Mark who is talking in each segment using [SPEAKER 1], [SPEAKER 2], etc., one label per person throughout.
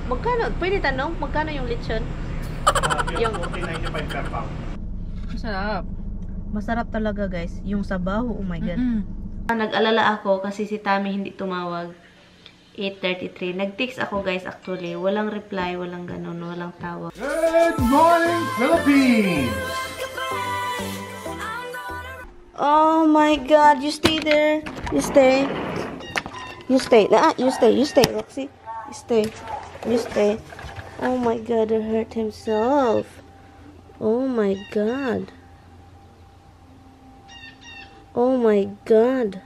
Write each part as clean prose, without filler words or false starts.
[SPEAKER 1] Magkano? Pwede tanong, magkano yung lechon?
[SPEAKER 2] Yung 14.95 per pound.
[SPEAKER 3] Masarap.
[SPEAKER 1] Masarap talaga guys. Yung sabaw, oh my God. Nag-alala ako kasi si Tami hindi tumawag. 8:33. Nag-text ako guys actually. Walang reply, walang ganun, walang tawag.
[SPEAKER 2] Good morning, Philippines!
[SPEAKER 1] Oh my God, you stay there. You stay. You stay. You stay. You stay, Roxy. You stay. You stay. Oh my God, he hurt himself. Oh my God. Oh my God.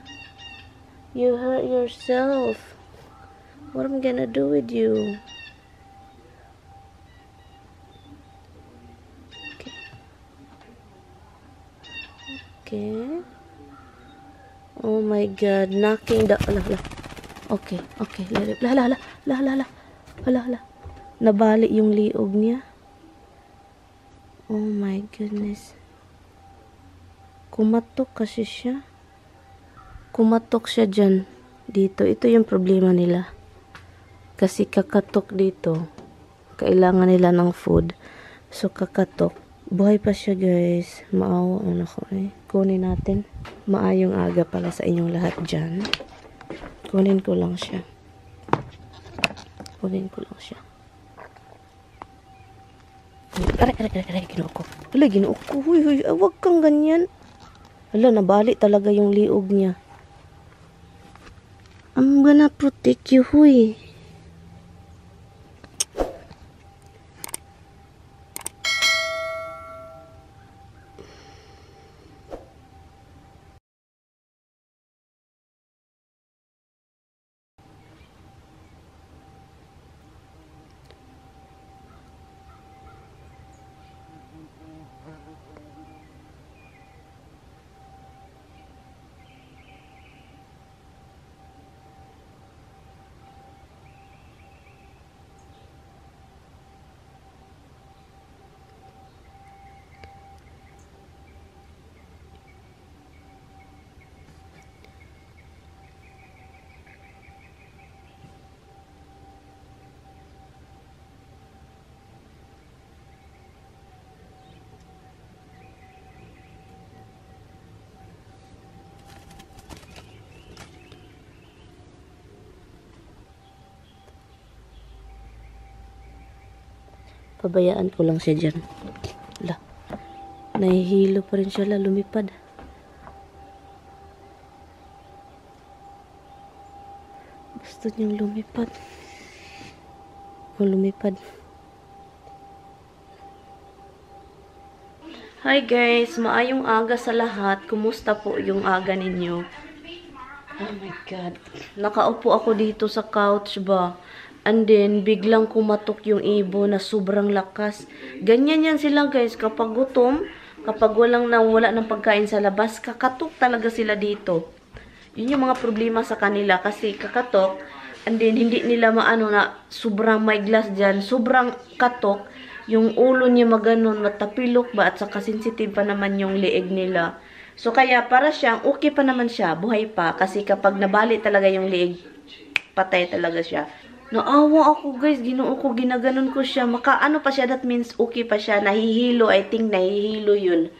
[SPEAKER 1] You hurt yourself. What am I gonna do with you? Okay. Oh my God, knocking the... Okay, okay. Hala. Nabali yung liog niya. Oh my goodness. Kumatok kasi siya. Kumatok siya dyan. Dito. Ito yung problema nila. Kasi kakatok dito. Kailangan nila ng food. So, kakatok. Buhay pa siya, guys. Maawa. Ano ko eh. Kunin natin. Maayong aga pala sa inyong lahat dyan. Kunin ko lang siya. Aray, ginuok ko. Hala, ginuok ko. Huy, huwag kang ganyan. Hala, nabali talaga yung liog niya. I'm gonna protect you, huy. Pabayaan ko lang siya dyan. Ala, nahihilo pa rin siya, lumipad. Gusto niyang lumipad. Lumipad. Hi guys, maayong aga sa lahat. Kumusta po yung aga ninyo? Oh my God. Nakaupo ako dito sa couch ba? And then, biglang kumatok yung ibon na sobrang lakas. Ganyan yan sila guys. Kapag gutom, kapag wala ng pagkain sa labas, kakatok talaga sila dito. Yun yung mga problema sa kanila. Kasi kakatok, and then hindi nila maano na sobrang may glass dyan. Sobrang katok. Yung ulo niya maganon, matapilok ba? At saka sensitive pa naman yung leeg nila. So, kaya para siyang, okay pa naman siya. Buhay pa. Kasi kapag nabali talaga yung leeg, patay talaga siya. Naawa ako guys, ginaganon ko siya. Makaano pa siya, that means okay pa siya. Nahihilo, I think nahihilo yun.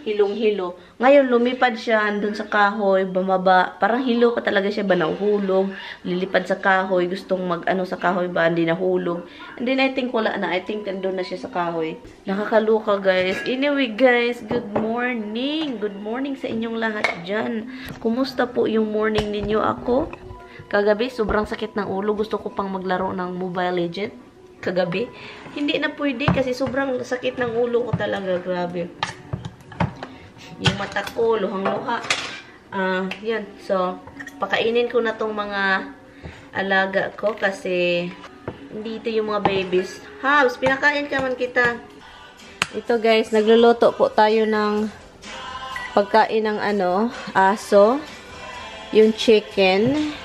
[SPEAKER 1] Hilong-hilo. Ngayon, lumipad siya dun sa kahoy, bumaba. Parang hilo pa talaga siya ba, nahulog. Lilipad sa kahoy, gustong mag-ano sa kahoy ba, hindi nahulog. And then I think wala na, I think nandun na siya sa kahoy. Nakakaluka guys. Anyway guys, good morning. Good morning sa inyong lahat dyan. Kumusta po yung morning ninyo? Ako? Kagabi, sobrang sakit ng ulo. Gusto ko pang maglaro ng Mobile Legends. Kagabi. Hindi na pwede kasi sobrang sakit ng ulo ko talaga. Grabe. Yung mata ko, luhang-luha. Yan. So, pakainin ko na tong mga alaga ko kasi dito yung mga babies. Habs, pinakain ka man kita. Ito guys, nagluluto po tayo ng pagkain ng aso. Yung chicken.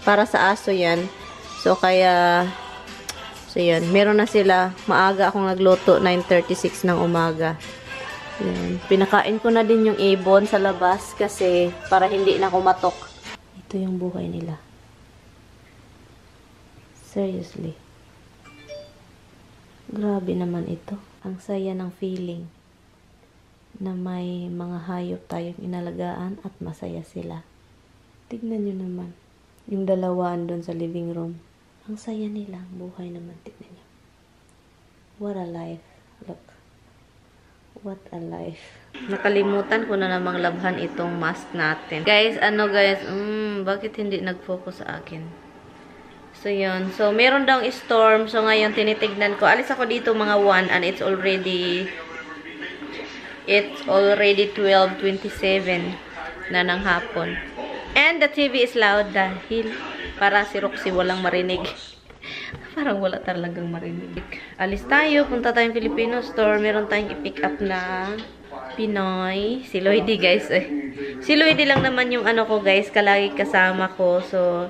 [SPEAKER 1] Para sa aso yan. So, kaya, yan. Meron na sila. Maaga akong nagluto, 9:36 ng umaga. Yan. Pinakain ko na din yung ibon sa labas kasi para hindi na kumatok. Ito yung buhay nila. Seriously. Grabe naman ito. Ang saya ng feeling na may mga hayop tayong inalagaan at masaya sila. Tignan nyo naman. Yung dalawaan doon sa living room. Ang saya nila. Ang buhay naman. Tignan nyo. What a life. Look. What a life. Nakalimutan ko na namang labhan itong mask natin. Guys, bakit hindi nag-focus sa akin? So, yun. So, meron daw storm. So, ngayon, tinitignan ko. Alis ako dito mga 1 and it's already 12:27 na ng hapon. And the TV is loud dahil para si Roxy walang marinig. Parang wala talagang marinig. Alis tayo. Punta tayong Filipino store. Meron tayong i-pick up na Pinoy. Si Lloydie, guys. Si Lloydie lang naman yung ano ko, guys. Kalagi kasama ko. So,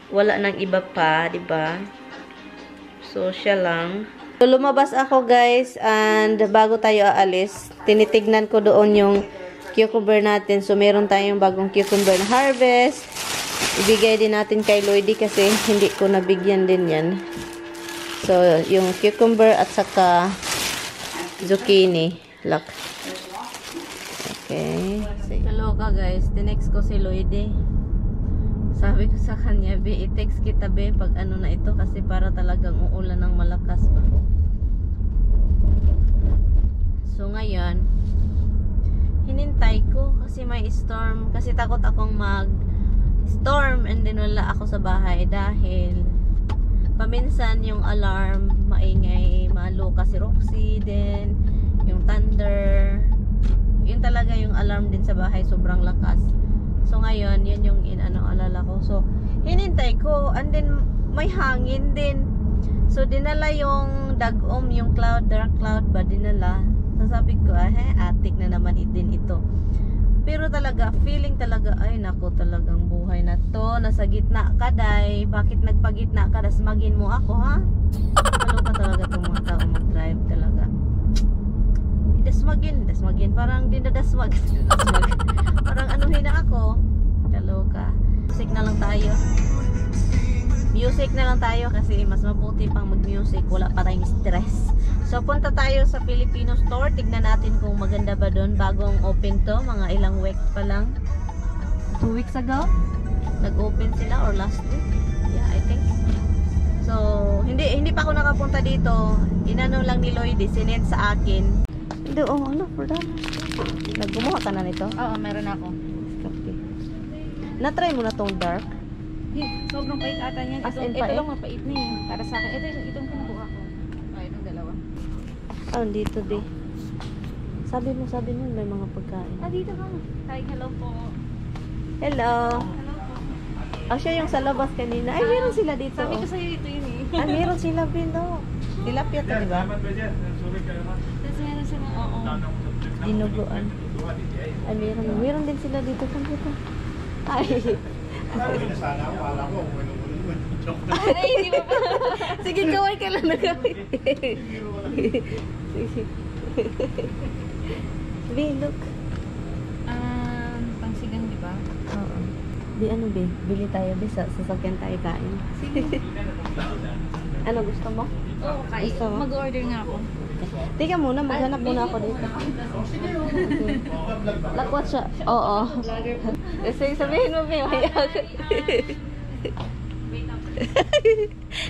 [SPEAKER 1] wala nang iba pa, diba? So, siya lang. So, lumabas ako, guys. And bago tayo aalis, tinitignan ko doon yung cucumber natin. So, meron tayong bagong cucumber na harvest. Ibigay din natin kay Lloydie kasi hindi ko nabigyan din yan. So, yung cucumber at saka zucchini. Look. Okay. Kaloka, guys. Tinext ko si Lloydie. Sabi ko sa kanya, be, i-text kita, be, pag ano na ito kasi para talagang uulan ng malakas. So, ngayon, hinintay ko kasi may storm. Kasi takot akong mag-storm and then wala ako sa bahay dahil paminsan yung alarm, maingay, maluka si Roxy, then yung thunder. Yun talaga yung alarm din sa bahay, sobrang lakas. So, ngayon, yun yung alala ko. So, hinintay ko. And then, may hangin din. So, dinala yung dagom, yung cloud, dark cloud ba, dinala. So, sabi ko, atik na naman din ito. Pero talaga, feeling talaga, ay, nako, talagang buhay na to. Nasa gitna ka, day. Bakit nagpagitna ka? Dasmagin mo ako, ha? Ano ka talaga itong mga tao mag-drive talaga. Dasmagin. Parang dinadasmag. Parang anuhin na ako. Kaloka. Music na lang tayo kasi mas mabuti pang mag-music. Wala pa tayong stress. So, punta tayo sa Filipino store. Tignan natin kung maganda ba doon. Bagong open to. Mga ilang weeks pa lang. 2 weeks ago? Nag-open sila or last week? Yeah, I think. So, hindi pa ako nakapunta dito. Inano lang ni Lloydie. Sinend sa akin. For that. Naggumawa ka na nito?
[SPEAKER 3] Oo, meron ako.
[SPEAKER 1] Okay. Na-try mo na tong dark?
[SPEAKER 3] Sobrang pait ata niyan.
[SPEAKER 1] As in
[SPEAKER 3] Ito
[SPEAKER 1] pait?
[SPEAKER 3] lang mapait na eh. Para sa akin. Itong kinukuha ko. Itong dalawa.
[SPEAKER 1] Dito di. Sabi mo may mga pagkain.
[SPEAKER 3] Dito ka. Hi, hello po.
[SPEAKER 1] Hello.
[SPEAKER 3] Hello po.
[SPEAKER 1] Siya yung sa labas kanina. Ay, meron sila dito.
[SPEAKER 3] Sabi ko sa'yo ito yun eh.
[SPEAKER 1] Meron sila din daw. Tilapia to, di ba?
[SPEAKER 3] Tapos meron sila, oo.
[SPEAKER 1] Dinuguan. Ay, meron din sila dito. Saan dito? Ay.
[SPEAKER 3] Ay, hindi mo pa.
[SPEAKER 1] Sige, gawin ka lang na gawin. Be, look.
[SPEAKER 3] Pangsigang, di ba?
[SPEAKER 1] Oo. Be, be? Bili tayo, be. Sasakyan tayo kain. Ano, gusto mo?
[SPEAKER 3] Oo, kain.
[SPEAKER 1] Gusto mo?
[SPEAKER 3] Mag-order nga ako.
[SPEAKER 1] Tika muna, maghanap muna ako dito. Lakwat siya. Oo. Kasi sabihin mo, be, mahiya ako.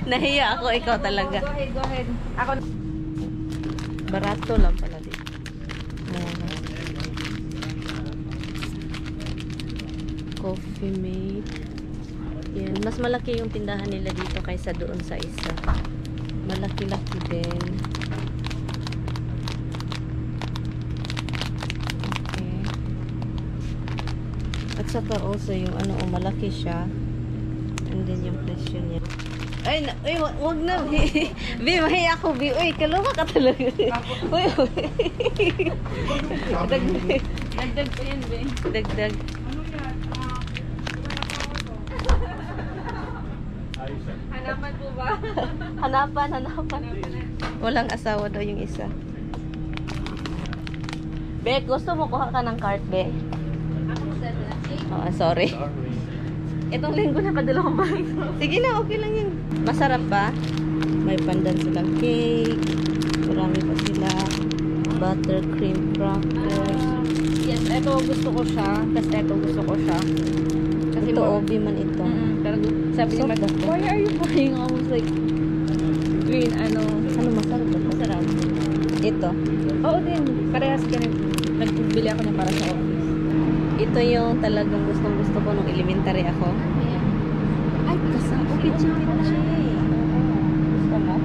[SPEAKER 1] Nahiya ako, ikaw talaga.
[SPEAKER 3] Go ahead. Ako.
[SPEAKER 1] Barato lang pala dito. Coffee mate. Yan. Mas malaki yung tindahan nila dito kaysa doon sa isa. Malaki-laki din. Okay. At saka also yung malaki siya. And then yung presyo niya. Ay, wag na. Bi, mahiya ako, Bi. Uy, kaluma ka talaga. Uy,
[SPEAKER 3] Dagdag pa yan, be.
[SPEAKER 1] Dagdag.
[SPEAKER 3] Hanapan po ba?
[SPEAKER 1] Hanapan. Walang asawa daw yung isa. Be, gusto mo kuha ka ng cart, Be? Sorry. Itong linggo na padala ko ba? Sige na, okay lang yun. Masarap ba? May pandan silang cake. marami pa sila. Buttercream crackers.
[SPEAKER 3] Yes, ito gusto ko siya. Tapos ito gusto ko siya. Kasi
[SPEAKER 1] Ito, obi man ito.
[SPEAKER 3] Pero sabi ni
[SPEAKER 1] Soft
[SPEAKER 3] Mark,
[SPEAKER 1] ba to?
[SPEAKER 3] why are you buying almost like green,
[SPEAKER 1] Ano, masarap ba ito?
[SPEAKER 3] masarap.
[SPEAKER 1] Ito.
[SPEAKER 3] Oo din, parehas ganun. Nagbili ako niya para sa office.
[SPEAKER 1] Ito yung talagang gustong-gusto ko nung elementary ako.
[SPEAKER 3] Ay, kasama.
[SPEAKER 1] Pichi-pichi.
[SPEAKER 3] Gusto mo?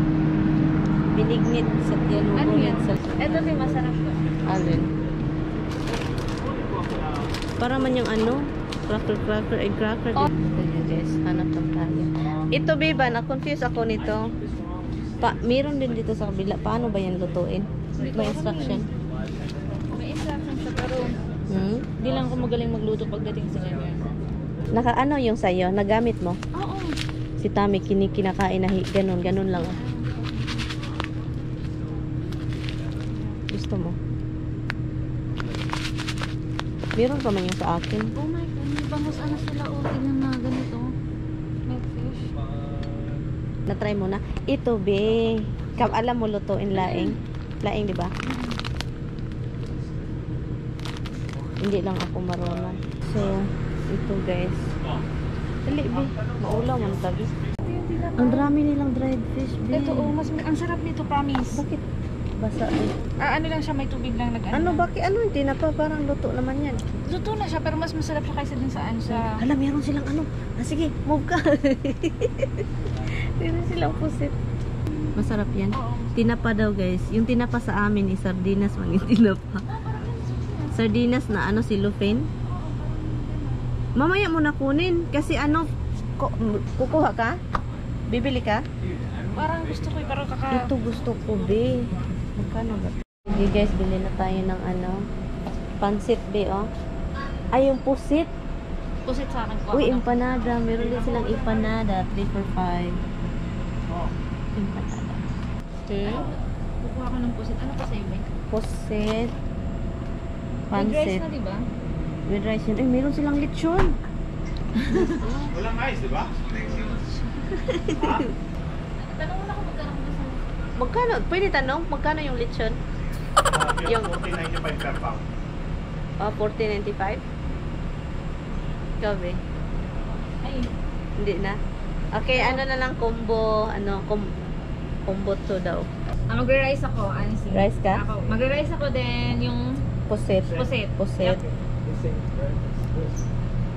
[SPEAKER 1] Binignit sa tiyanubo.
[SPEAKER 3] Ano yan?
[SPEAKER 1] Sa...
[SPEAKER 3] Ito din masarap ko.
[SPEAKER 1] Alin? Para man yung ano? Cracker, egg cracker.
[SPEAKER 3] Oh.
[SPEAKER 1] Ito yun guys, hanap lang tayo. Ito biba, na-confuse ako nito. Meron din dito sa kabila. Paano ba yan lutuin? May instruction.
[SPEAKER 3] May instruction siya, pero
[SPEAKER 1] Hmm?
[SPEAKER 3] di lang ako magaling magluto pagdating sa ganyan.
[SPEAKER 1] Naka-ano yung sayo? Nagamit mo?
[SPEAKER 3] Oo.
[SPEAKER 1] Si Tami, kinakain na ganun lang. Gusto mo? Meron pa man yung sa akin.
[SPEAKER 3] Oh my God, may bangos ano sila. Oh, tingnan na ganito. May fish.
[SPEAKER 1] Na-try mo na. Ito, be. Alam mo lutuin laing. Laing, di ba? Hindi lang ako marunong. So, ito guys. Dali, be. Maulaw man tabi. Ang dami nilang dried fish, be.
[SPEAKER 3] Ito, oh, ang sarap nito, promise.
[SPEAKER 1] Bakit basa, be?
[SPEAKER 3] Ano lang siya, may tubig lang
[SPEAKER 1] Ano, bakit? Ano, hindi na pa. Parang luto naman yan.
[SPEAKER 3] Luto na siya, pero mas masarap siya kaysa dun saan sa...
[SPEAKER 1] Hala, meron silang ano. Sige, move ka. Meron silang pusit. Masarap yan.
[SPEAKER 3] Oo.
[SPEAKER 1] Tinapa daw guys. Yung tinapa sa amin is sardinas man yung tinapa. Sardinas na ano si Lufin. Mamaya mo na kunin. Kasi ano, kukuha ka? Bibili ka?
[SPEAKER 3] Parang gusto ko, pero
[SPEAKER 1] Ito gusto ko, be. Magkano ba? Okay guys, bili na tayo ng ano. Pansit, be, oh. Ay, yung pusit.
[SPEAKER 3] Pusit sa akin ko.
[SPEAKER 1] Uy, empanada. Meron din silang empanada. 3 for 5. Empanada. Okay.
[SPEAKER 3] Kukuha ko ng pusit. Ano pa sa'yo, May?
[SPEAKER 1] Pusit.
[SPEAKER 3] With rice
[SPEAKER 1] Pansit.
[SPEAKER 3] na, diba?
[SPEAKER 1] With rice yun. Ay, meron silang lechon.
[SPEAKER 2] Walang ice, di ba?
[SPEAKER 3] Tanong mo na kung magkano gusto mo.
[SPEAKER 1] Magkano? Pwede tanong, magkano yung lechon? Yung-
[SPEAKER 2] 14.95 per pound.
[SPEAKER 1] 14.95? Ikaw, be?
[SPEAKER 3] Ay,
[SPEAKER 1] Hindi na. Okay, ano na lang combo, combo 2 daw.
[SPEAKER 3] mag-rice ako, honestly.
[SPEAKER 1] Rice ka?
[SPEAKER 3] Ako. Mag-rice ako din yung
[SPEAKER 1] Pusit.
[SPEAKER 3] pusit.
[SPEAKER 1] Pusit.
[SPEAKER 3] Yep.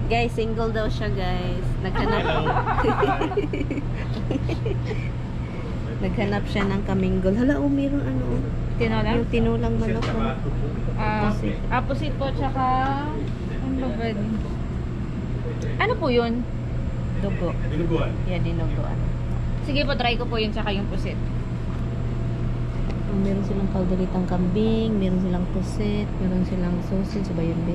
[SPEAKER 1] Guys, single daw siya, guys. Naghanap. Naghanap siya ng kaminggol. Hala, oh, meron ano.
[SPEAKER 3] Tinola?
[SPEAKER 1] Yung tinulang manok. Oh. Pusit.
[SPEAKER 3] Pusit po, tsaka... Ano ba ba? Ano po yun?
[SPEAKER 1] Dugo.
[SPEAKER 2] Dinuguan.
[SPEAKER 1] Yeah, dinuguan.
[SPEAKER 3] Sige po, try ko po yun, tsaka yung pusit.
[SPEAKER 1] Meron silang kalderitang kambing, meron silang pusit, meron silang sausage, ba yun, be?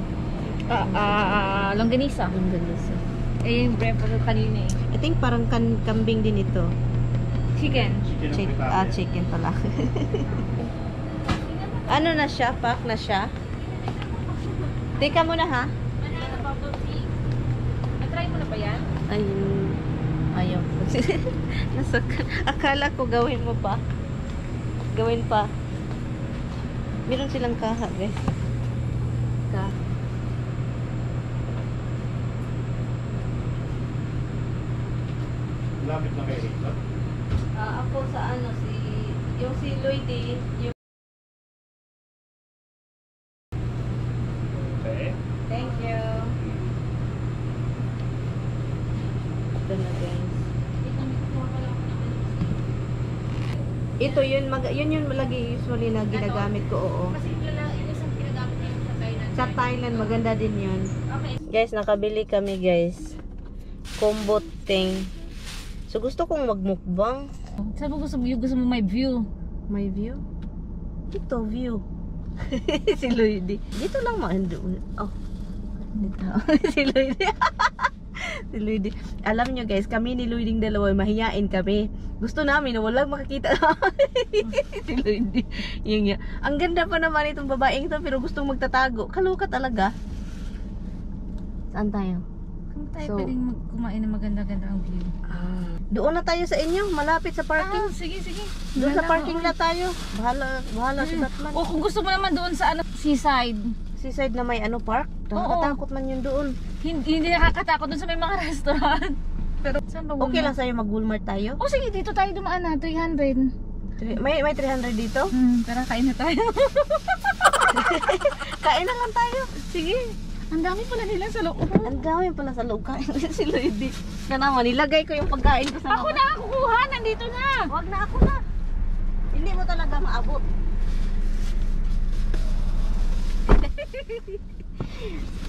[SPEAKER 3] Longganisa.
[SPEAKER 1] Ang ganisa.
[SPEAKER 3] Eh, yung breakfast kanina eh.
[SPEAKER 1] I think parang kambing din ito.
[SPEAKER 3] Chicken.
[SPEAKER 1] Chicken pala. Ano na siya? Pack na siya? Teka muna, ha?
[SPEAKER 3] Na-try mo na ba yan?
[SPEAKER 1] Ayun. Ayaw ko. Akala ko gawin mo pa. Gawin pa. Meron silang kaha, guys. Kaha.
[SPEAKER 2] Lapit na kay Rita.
[SPEAKER 1] Ako sa ano, yung si Lloydie, yung...
[SPEAKER 2] Okay.
[SPEAKER 1] Thank you. Ito na, guys. Ito yun, yun yung lagi usually na ginagamit ko, oo.
[SPEAKER 3] Masimple lang, yun isang ginagamit niya sa Thailand.
[SPEAKER 1] Sa Thailand, maganda din yun.
[SPEAKER 3] Okay.
[SPEAKER 1] Guys, nakabili kami, guys. Combo thing. So, gusto kong magmukbang.
[SPEAKER 3] Sabi ko, gusto mo may view.
[SPEAKER 1] May view? Ito, view. Si Lloydie. Dito lang oh. Dito. Si Lloydie. Si Lloydie. Alam nyo guys, kami ni Lloydie dalawa, mahiyain kami. Gusto namin, walang makakita. Si Lloydie. Yung, ang ganda pa naman itong babaeng to, pero gustong magtatago. Kaloka talaga. Saan tayo?
[SPEAKER 3] Kung tayo
[SPEAKER 1] So-
[SPEAKER 3] pwedeng kumain ng maganda-ganda ang view.
[SPEAKER 1] Doon na tayo sa inyo, malapit sa parking.
[SPEAKER 3] Sige, sige.
[SPEAKER 1] Doon sa
[SPEAKER 3] Wala
[SPEAKER 1] parking
[SPEAKER 3] ako.
[SPEAKER 1] lot tayo. Bahala si Batman.
[SPEAKER 3] O kung gusto mo naman doon sa seaside.
[SPEAKER 1] Seaside na may park.
[SPEAKER 3] Oo.
[SPEAKER 1] Nakakatakot man yun doon.
[SPEAKER 3] Hindi nakakatakot doon sa may mga restaurant. Pero saan ba
[SPEAKER 1] Okay lang sa'yo mag-Walmart tayo?
[SPEAKER 3] O sige, dito tayo dumaan na, 300.
[SPEAKER 1] May 300 dito?
[SPEAKER 3] Tara, kain na tayo.
[SPEAKER 1] Kain na lang tayo.
[SPEAKER 3] Sige. Ang dami pala nila sa loob.
[SPEAKER 1] Ang dami pala sa loob. Kain si Lloydie. Na naman, nilagay ko yung pagkain ko sa
[SPEAKER 3] Ako na kukuha, nandito na.
[SPEAKER 1] Wag na, ako na. Hindi mo talaga maabot.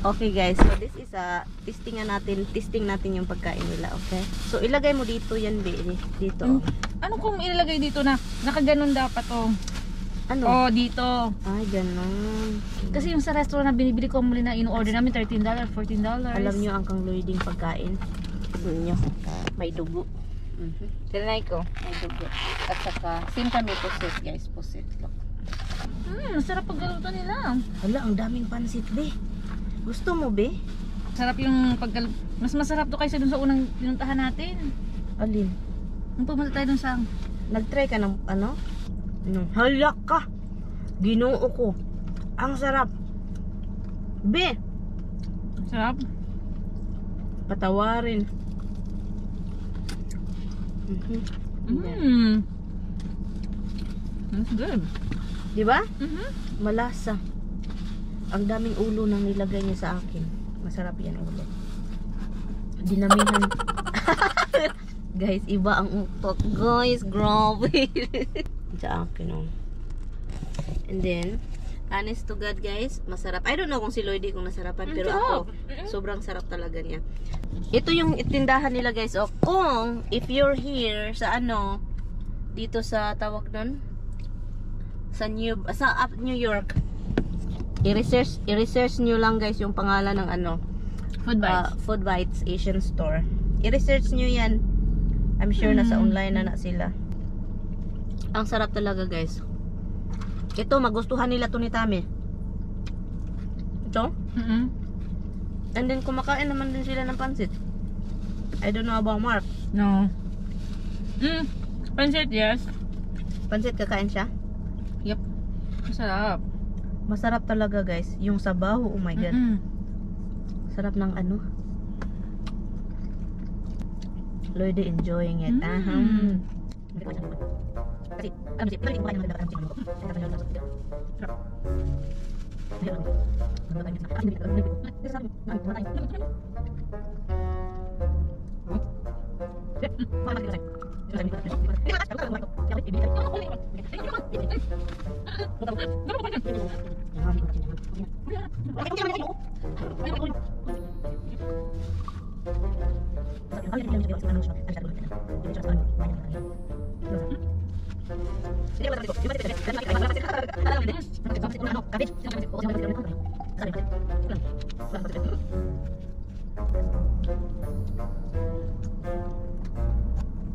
[SPEAKER 1] Okay guys, so this is testing natin yung pagkain nila, okay? So ilagay mo dito yan, dito.
[SPEAKER 3] Ano kung ilalagay dito na nakaganon dapat
[SPEAKER 1] Ano?
[SPEAKER 3] Oh, dito.
[SPEAKER 1] Ay, ganun.
[SPEAKER 3] Kasi yung sa restaurant na binibili ko muli na in-order namin $13, $14.
[SPEAKER 1] Alam nyo ang kang Lloyding pagkain. Tignan nyo. May dugo.
[SPEAKER 3] Tinanay ko.
[SPEAKER 1] May dugo. At saka, same kami pusit guys. Pusit. Look.
[SPEAKER 3] Sarap paggaluto nila.
[SPEAKER 1] Hala, ang daming pansit, be. Gusto mo, be?
[SPEAKER 3] Sarap yung paggaluto. Mas masarap to kaysa dun sa unang pinuntahan natin.
[SPEAKER 1] Alin?
[SPEAKER 3] Nung pumunta tayo dun sa...
[SPEAKER 1] Nag-try ka ng ano? Hala ka! Ginoo ko. Ang sarap. Be!
[SPEAKER 3] Sarap.
[SPEAKER 1] Patawarin.
[SPEAKER 3] That's good.
[SPEAKER 1] Diba? Malasa. Ang daming ulo nang nilagay niya sa akin. Masarap yan ulo. Dinamihan. Guys, iba ang utot. Guys, grabe. Sa akin, And then, honest to God, guys, masarap. I don't know kung si Lloydie kung nasarapan, pero ako, sobrang sarap talaga niya. Ito yung tindahan nila, guys. Kung, if you're here sa dito sa tawag nun, sa New York, i-research nyo lang, guys, yung pangalan ng Food Bites Asian Store. I-research nyo yan. I'm sure nasa online na sila. Ang sarap talaga, guys. Ito, magustuhan nila to ni Tami. Ito. And then, kumakain naman din sila ng pansit. I don't know about Mark.
[SPEAKER 3] No. Pancit, yes.
[SPEAKER 1] Pansit, kakain siya?
[SPEAKER 3] Yep. Masarap.
[SPEAKER 1] Masarap talaga, guys. Yung sabaw, oh my God. Sarap ng Lloydie enjoying it. Kasi, lagi kumakain ng maganda ko.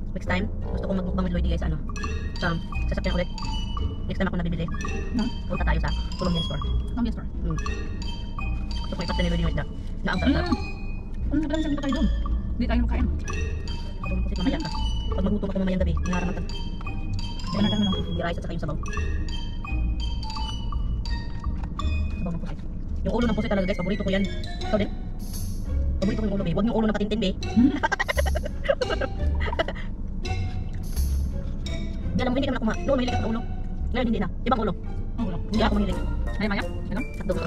[SPEAKER 1] Next time, gusto ko mag-mukbang with Lloydie, guys, sasakyan ulit. Next time ako nabibili, punta tayo sa Colombian store. Gusto ko ipasta ni Lloydie yung isda na ang sarap-sarap.
[SPEAKER 3] Ano na dito tayo doon? Hindi tayo makain.
[SPEAKER 1] Ako pusit mamaya ka. Pag magutom ako mamayang gabi, ngaraman ka. Yung rice at saka yung sabaw. Sabaw ng pusit. Yung ulo ng pusit talaga, guys, paborito ko yan. Ikaw din? Paborito ko yung ulo, be. Huwag yung ulo na patintin, be. Di alam mo, hindi ka naman kumain. Noon, mahilig ka sa ulo. Ngayon, hindi na. Ibang ulo. Hindi ako mahilig.
[SPEAKER 3] Ay, Maya? Ano?
[SPEAKER 1] Hotdog.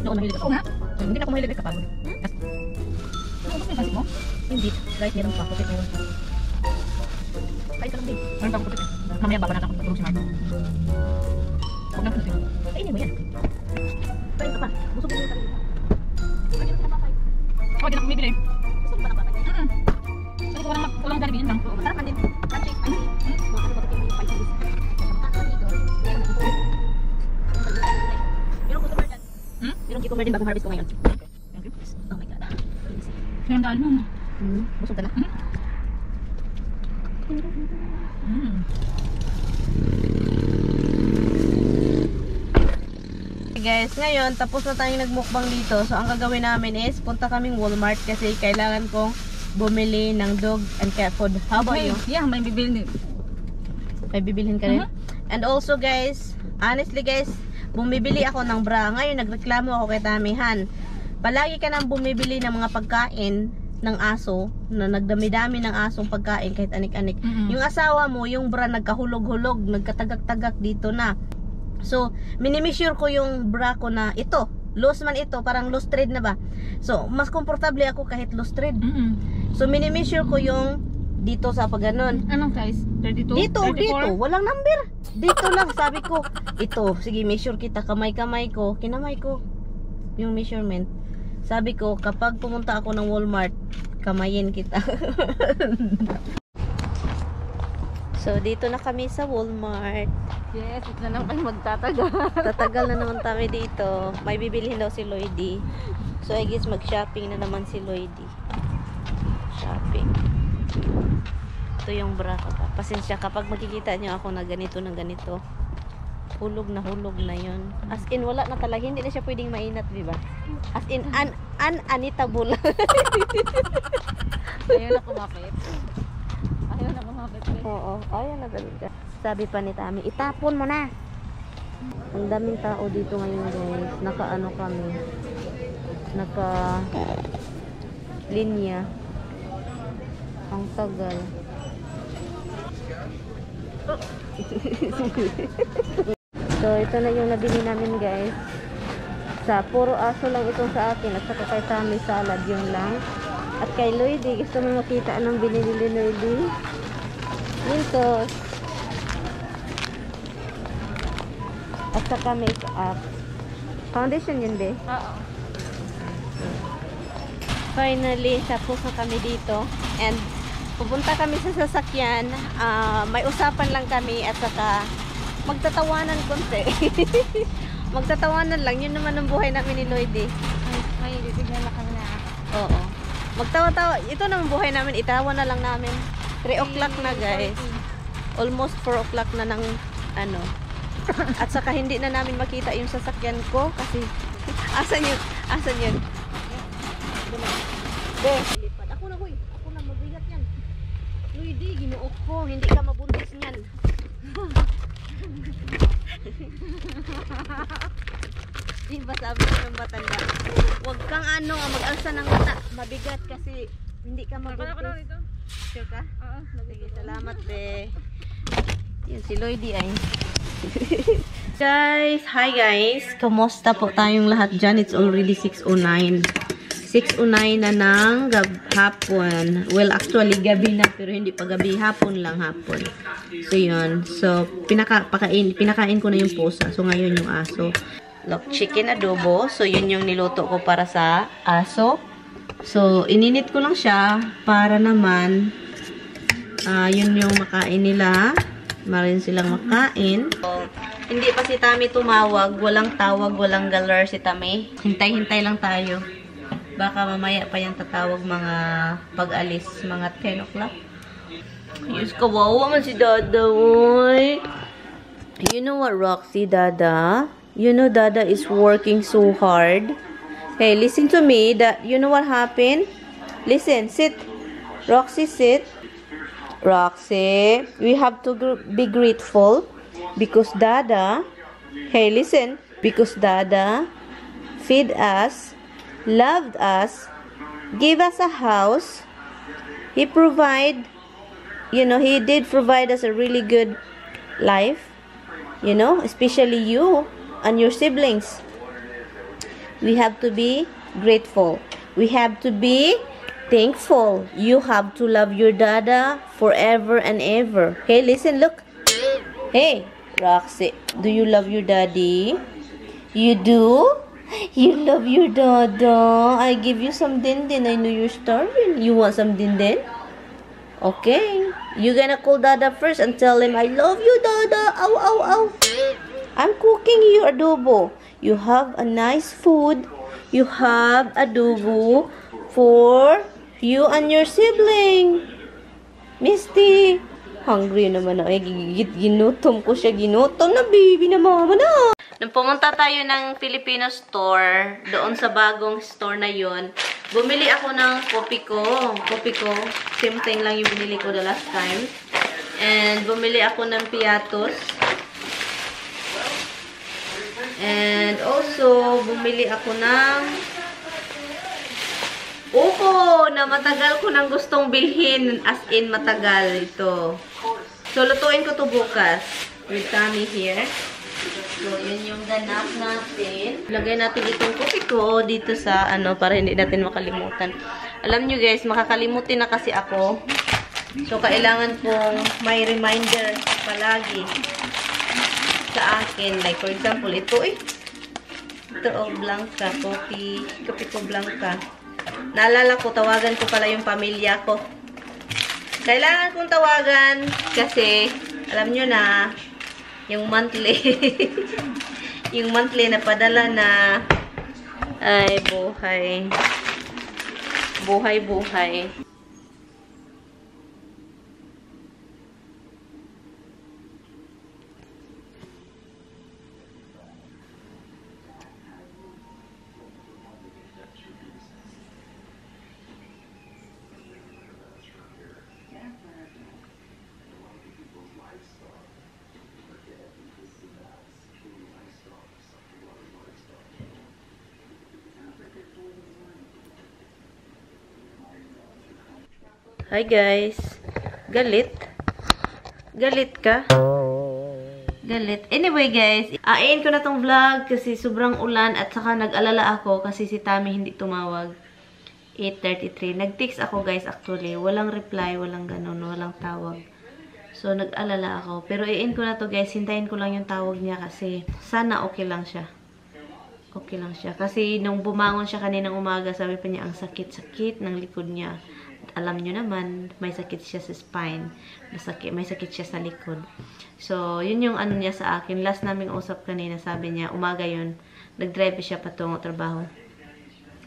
[SPEAKER 1] Noon, mahilig ako.
[SPEAKER 3] Oo nga.
[SPEAKER 1] Hindi na ako mahilig ka pagod.
[SPEAKER 3] Ano ba yung pansit mo?
[SPEAKER 1] Hindi. Guys, meron pa. Pusit meron pa. Kain ka lang, be.
[SPEAKER 3] Meron pa ako pusit. Mamaya baba natin ako tulog si Marco. Huwag lang pusit.
[SPEAKER 1] Kainin mo yan. Kain ka pa. Busog mo yung sarili mo.
[SPEAKER 3] Oh, di na ako bumibili.
[SPEAKER 1] Gusto mo ba ng papay?
[SPEAKER 3] Kasi walang Jollibee, yun lang.
[SPEAKER 1] Masarap man din. Crunchy, spicy. Mga ano ba ito yung spicy dish? Merong customer dyan. Merong customer din bagong harvest ko ngayon.
[SPEAKER 3] Thank you.
[SPEAKER 1] Oh my God.
[SPEAKER 3] Ngayon dahil mo.
[SPEAKER 1] Busog ka na? Guys, ngayon, tapos na tayong nagmukbang dito. So, ang gagawin namin is, punta kaming Walmart kasi kailangan kong bumili ng dog and cat food. How about you?
[SPEAKER 3] Yeah, may bibilin.
[SPEAKER 1] May bibilhin ka rin? And also guys, honestly guys, bumibili ako ng bra. Ngayon, nagreklamo ako kay Tamihan. Palagi ka nang bumibili ng mga pagkain ng aso, na nagdami-dami ng asong pagkain kahit anik-anik. Yung asawa mo, yung bra nagkahulog-hulog, nagkatagak-tagak dito na. So, minimissure ko yung bra ko na ito. Loose man ito, parang loose thread na ba? So, mas komportable ako kahit loose thread. So, minimissure ko yung dito sa pagganon.
[SPEAKER 3] Anong size? 32?
[SPEAKER 1] Dito,
[SPEAKER 3] 34?
[SPEAKER 1] dito. Walang number. Dito lang, sabi ko. Ito, sige, measure kita. Kamay-kamay ko. Kinamay ko yung measurement. Sabi ko, kapag pumunta ako ng Walmart, kamayin kita. So, dito na kami sa Walmart.
[SPEAKER 3] Yes, ito na lang kayo magtatagal.
[SPEAKER 1] Tatagal na naman kami dito. May bibilihin daw si Lloydie. So, I guess mag-shopping na naman si Lloydie. Shopping. Ito yung bra ko pa. Pasensya kapag makikita nyo ako na ganito na ganito. Hulog na yun. As in, wala na talaga. Hindi na siya pwedeng mainat, diba? As in, unanitable.
[SPEAKER 3] Ayaw na kumapit. Ayaw na kumapit.
[SPEAKER 1] Oo, ayaw na talaga. Sabi pa ni Tami, itapon mo na. Ang daming tao dito ngayon guys. Naka-ano kami. Naka-linya. Ang tagal. So, ito na yung nabili namin guys. Puro aso lang itong sa akin. At saka kay Tami salad yung lang. At kay Lloydie, gusto mo makita anong binili ni Lloydie? Mintos. At saka make-up. Foundation yun, be?
[SPEAKER 3] Oo.
[SPEAKER 1] Finally, tapos na kami dito. And, pupunta kami sa sasakyan. May usapan lang kami at saka magtatawanan konti. Magtatawanan lang. Yun naman ang buhay namin ni Lloydie.
[SPEAKER 3] May titignan na kami na.
[SPEAKER 1] Oo. Magtawa-tawa. Ito naman buhay namin. Itawa na lang namin. 3 o'clock na guys. Almost 4 o'clock na ng ano. At saka hindi na namin makita yung sasakyan ko kasi asan yun? Asan yun? Be, lipad. Ako na huy. Ako na mabigat yan. Lloydie, ginuok ko. Hindi ka mabuntis niyan. Di ba sabi ko ng batanda? Huwag kang ano, mag-alsa ng mata. Mabigat kasi hindi ka mabuntis. Sure ka?
[SPEAKER 3] Oo.
[SPEAKER 1] Sige, salamat be. Yan si Lloydie ay. Guys, hi guys. Kamusta po tayong lahat dyan? It's already 6:09. 6:09 na ng hapon. Well, actually gabi na pero hindi pa gabi, hapon lang hapon. So yun. So pinakain ko na yung pusa. So ngayon yung aso. Look, chicken adobo. So yun yung niluto ko para sa aso. So ininit ko lang siya para naman yun yung makain nila. Marin silang makain. So, hindi pa si Tami tumawag. Walang tawag, walang galar si Tami. Hintay-hintay lang tayo. Baka mamaya pa yung tatawag mga pag-alis. Mga 10 o'clock. Yes, kawawa man si Dada, oy. You know what, Roxy, Dada? You know Dada is working so hard. Hey, listen to me. You know what happened? Listen, sit. Roxy, sit. Roxy, we have to be grateful because Dada, hey listen, because Dada feed us, loved us, gave us a house. He did provide us a really good life, especially you and your siblings. We have to be grateful. We have to be thankful. You have to love your Dada forever and ever. Hey, listen, look. Hey, Roxy, do you love your daddy? You do? You love your Dada. I give you some din-din. I know you're starving. You want some din-din? Okay. You're gonna call Dada first and tell him, I love you, Dada. Ow, ow, ow. I'm cooking you adobo. You have a nice food. You have adobo for you and your sibling. Misty. Hungry naman na. Ginutom ko siya. Ginutom na baby na mama na. Nung pumunta tayo ng Filipino store, doon sa bagong store na yun, bumili ako ng kopi ko. Kopi ko. Same thing lang yung binili ko the last time. And bumili ako ng piatos. And also, bumili ako ng upo na matagal ko nang gustong bilhin. As in, matagal ito. So, lutuin ko to bukas. With Tommy here. So, yun yung ganap natin. Lagay natin itong kopi ko dito sa ano, para hindi natin makalimutan. Alam nyo guys, makakalimutin na kasi ako. So, kailangan kong may reminder palagi sa akin. Like, for example, ito ito Blanca. Kopi ko Blanca. Naalala ko, tawagan ko pala yung pamilya ko. Kailangan kong tawagan kasi, alam nyo na, yung monthly, yung monthly na padala na, ay, buhay. Buhay. Hi guys. Galit? Galit ka? Galit. Anyway guys, ain ko na tong vlog kasi sobrang ulan at saka nag-alala ako kasi si Tommy hindi tumawag. 8:33. Nag-text ako guys actually. Walang reply, walang ganun, walang tawag. So nag-alala ako. Pero ain ko na to guys. Hintayin ko lang yung tawag niya kasi sana okay lang siya. Okay lang siya. Kasi nung bumangon siya kaninang umaga, sabi pa niya ang sakit-sakit ng likod niya. Alam nyo naman, may sakit siya sa spine. May sakit siya sa likod. So, yun yung ano niya sa akin. Last naming usap kanina, sabi niya, umaga yun, nag-drive siya patungo trabaho.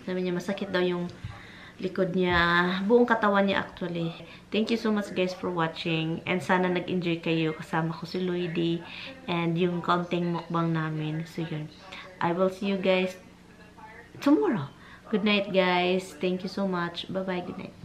[SPEAKER 1] Sabi niya, masakit daw yung likod niya. Buong katawan niya actually. Thank you so much guys for watching. And sana nag-enjoy kayo. Kasama ko si Lloydie. And yung counting mukbang namin. So, yun. I will see you guys tomorrow. Good night guys. Thank you so much. Bye-bye. Good night.